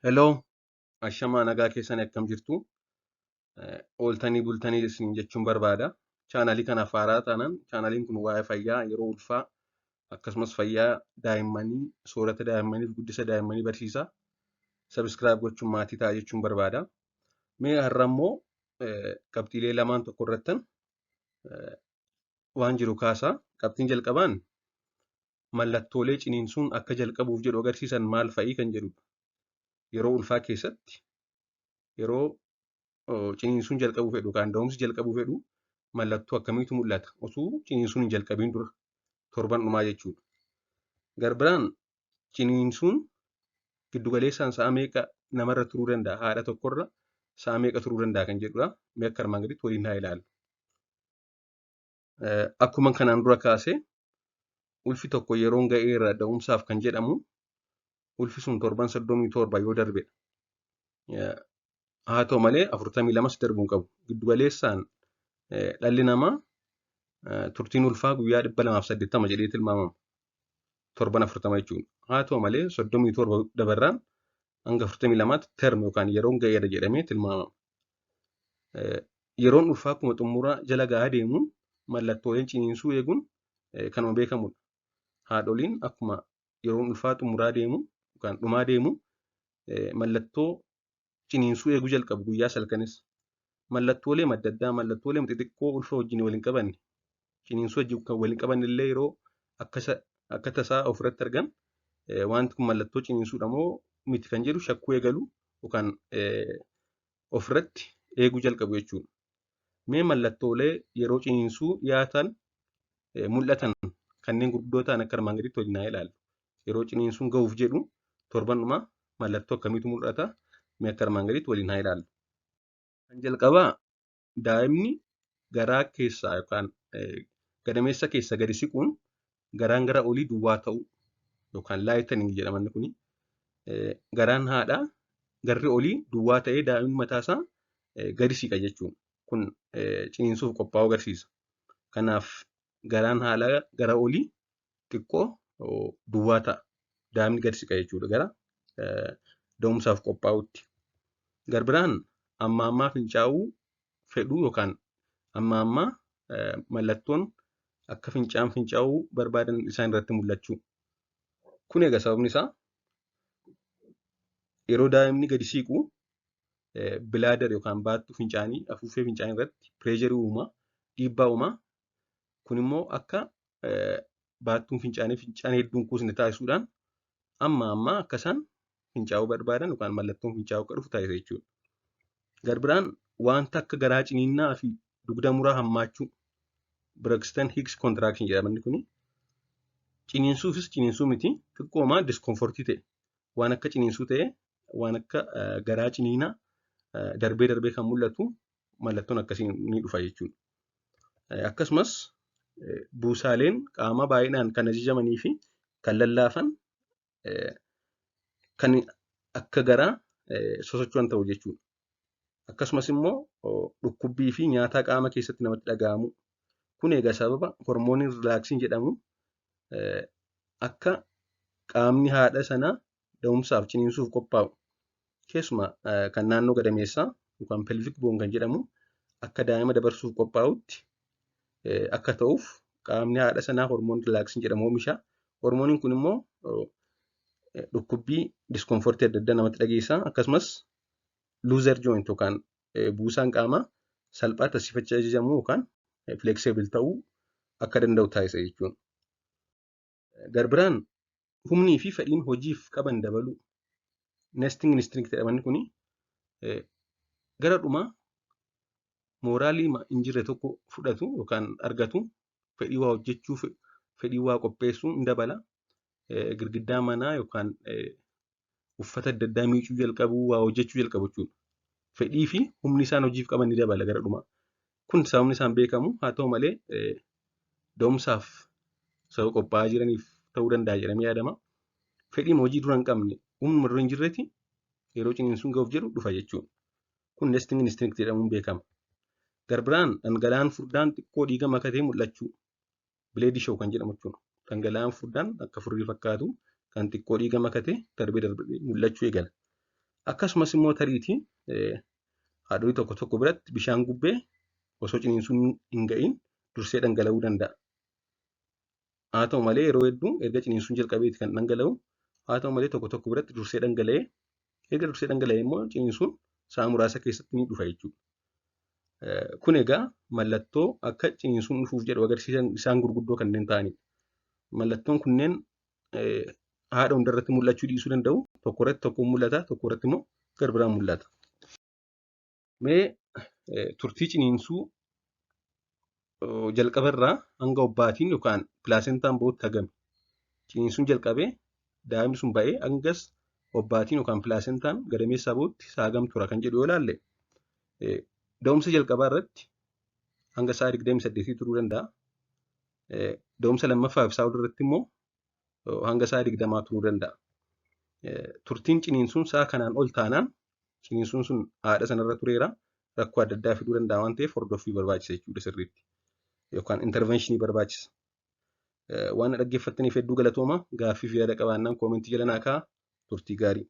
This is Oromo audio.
Hello, ashamaa, nagaa keessanii, akkam jirtu? Ooltanii bultanii isin jechuun barbaada. Chaanalii kanaaf haaraa taanaan, chaanaliin kun waa'ee fayyaa yeroo ulfaa, akkasumas fayyaa daa'immanii, soorata daa'immanii fi guddisa daa'immanii barsiisa. Subscribe gochuun maatii ta'a jechuun barbaada. Mee har'a immoo qabxiilee lamaan tokko irrattan waan jiru kaasaa. Qabxiin jalqabaan mallattoolee ciniinsuun akka jalqabuuf jedhu agarsiisan maal fa'ii kan jedhudha. Yeroo ulfaa keessatti yeroo ciniinsuun jalqabuu fedhu yookaan da'umsi jalqabuu fedhu mallattoo akkamiitu mul'ata osoo ciniinsuun hin jalqabiin dura, torban dhumaa jechuudha. Garbiraan ciniinsuun giddugaleessaan sa'a meeqa namarra turuu danda'a, haadha tokkorra sa'a meeqa turuu danda'a kan jedhudha. Mee akka armaan gaditti waliin haa ilaallu. Akkuma kanaan dura kaase, ulfi tokko yeroon ga'eera da'umsaaf kan jedhamu ulfi sun torban 37 yoo darbedha. Haa ta'u malee 42s darbuu hin qabu. Giddugaleessaan dhalli namaa turtiin ulfaa guyyaa 280 jedhee tilmaamama. Torban 40 jechuudha. Haa ta'u malee 37 dabarraan hanga 42tti term yookaan yeroon ga'eera jedhamee tilmaamama. Yeroon ulfaa akkuma xumura jala ga'aa deemuun mallattooleen ciniinsuu eeguun kanuma beekamudha. Haadholiin akkuma yeroon ulfaa xumuraa deemu yookaan dhumaa deemu mallattoo ciniinsuu eeguu jalqabu guyyaa halkanis. Mallattoolee adda addaa, mallattoolee xixiqqoo ulfa wajjin waliin qabanne, ciniinsuu wajjin kan waliin qabanne illee yeroo akka tasaa ofirratti argan, wanti kun mallattoo ciniinsuudha moo miti kan jedhu shakkuu eegalu yookaan ofirratti eeguu jalqabu jechuudha. Mee mallattoolee yeroo ciniinsuu dhiyaatan mul'atan kanneen gurguddoo ta'an akka armaan gaditti waliin haa ilaallu. Yeroo ciniinsuun ga'uuf jedhu torban dhumaa mallattoo akkamiitu mul'ata? Mee akka armaan gaditti waliin haa ilaallu. Kan jalqabaa, daa'imni garaa keessaa yookaan gadameessa keessa gadi siquun garaan gara olii duwwaa ta'uu yookaan lightening jedhama inni kuni. Garaan haadhaa garri olii duwwaa ta'ee daa'imni mataasaa gadi siqa jechuudha. Kun ciniinsuuf qophaa'uu agarsiisa. Kanaaf garaan haadhaa gara olii xiqqoo duwwaa ta'a. Daa'imni gadi siqa jechuudha gara da'umsaaf qophaa'utti. Garbiraan amma ammaa fincaa'uu fedhuu yookaan amma ammaa mallattoon akka fincaan fincaa'uu barbaadan isaan irratti mul'achuu. Kun egaa sababni isaa yeroo daa'imni gadi siqu bladder yookaan baattuu fincaanii, afuuffee fincaanii irratti pressure uumaa, dhiibbaa uumaa. Kun immoo akka baattuun fincaanii fincaan hedduun kuusne taasisuudhaan amma ammaa akka isaan fincaa'uu barbaadan yookaan mallattoon fincaa'uu akka dhufu taasisa jechuudha. Garbiraan wanta akka garaa ciniinnaa fi dugda muraa hammaachuu, Braxton Hicks contraction jedhama inni kuni. Ciniinsuufis ciniinsuu miti, xiqqoomaa discomfort ta'e, waan akka ciniinsuu ta'e, waan akka garaa ciniinaa darbee darbee kan mul'atu, mallattoon akkasii ni dhufa jechuudha. Akkasumas buusaaleen qaamaa baay'inaan kan ajajamanii fi kan lallaafan, kan akka garaa sosocho'an ta'u jechuudha. Akkasumas immoo dhukkubbii fi nyaataa qaama keessatti namatti dhaga'amu. Kun egaa sababa hormooniin relaxin jedhamu akka qaamni haadha sanaa da'umsaaf ciniinsuuf qophaa'u, keessumaa kan naannoo gadameessaa yookaan pelvic bone kan jedhamu, akka daa'ima dabarsuuf qophaa'utti akka ta'uuf qaamni haadha sanaa hormoon relaxin jedhamu oomisha. Hormooniin kun immoo dhukkubbii, discomfort adda addaa namatti dhageessa. Akkasumas looser joint yookaan buusaan qaamaa salphaatti asiifachii ajajamu yookaan flexible ta'uu akka danda'u taasisa jechuudha. Garbiraan humnii fi fedhiin hojiif qaban dabaluu. Nesting instinct jedhamanni kuni gara dhumaa morale hin jirre tokko fudhatu yookaan argatu, fedhii waa hojjechuu, fedhii waa qopheessuu hin dabala. Girgiddaa manaa yookaan uffata adda addaa miicuu jalqabuu, waa hojjechuu jalqabu jechuudha. Fedhii fi humni isaan hojiif qaban ni dabala gara dhumaa. Kun sababni isaan beekamu, haa ta'u malee da'umsaaf sababa qophaa'aa jiraniif ta'uu danda'a jedhamee yaadama. Fedhiin hojii dura hin qabne, humnuma dura hin jirreti yeroo ciniinsuun ga'uuf jedhu dhufa jechuudha. Kun nesting instinct jedhamuun beekama. Garbiraan dhangala'aan furdaan xiqqoo dhiiga makatee mul'achuu. Bloody show kan jedhamu jechuudha. Dhangala'aan furdaan akka furrii fakkaatu kan xiqqoo dhiiga makatee darbee darbee mul'achuu eegala. Akkasumas immoo tariitii haadholii tokko tokko biratti bishaan gubbee osoo ciniinsuun hin ga'iin dursee dhangala'uu danda'a. Haa ta'u malee yeroo hedduu erga ciniinsuun jalqabeeti kan dhangala'u. Haa ta'u malee tokko tokko biratti dursee dhangala'ee erga dursee dhangala'ee immoo ciniinsuun sa'a muraasa keessatti ni dhufa jechuudha. Kun egaa mallattoo akka ciniinsuun dhufuuf jedhu agarsiisan isaan gurguddoo kanneen ta'anidha. Mallattoon kunneen haadha hundarratti mul'achuu dhiisuu danda'u. Tokko irratti tokko mul'ata, tokko irratti immoo gara biraan mul'ata. Mee turtii ciniinsuu jalqabarraa hanga obbaatiin yookaan pilaasentaan bahutti hagami? Ciniinsuun jalqabee daa'imni sun ba'ee hangas obbaatiin yookaan pilaasentaan gadameessaa bahutti sa'a hagam tura kan jedhu yoo ilaalle, da'umsa jalqabaa irratti hanga sa'a 28 turuu danda'a. Da'umsa lammaffaa fi isaa ol irratti immoo hanga sa'a 20 turuu danda'a. Turtiin ciniinsuun sa'a kanaan ol taanaan ciniinsuun sun haadha sanarra tureera, rakkoo adda addaa fiduu danda'a waan ta'eef hordoffii barbaachisa jechuudha sirriitti. Yookaan interventionii barbaachisa. Waan dhaggeeffattaniif hedduu galatooma. Gaaffii fi yaada qabaannaan koomentii jala naa kaa'aa. Turtii gaarii.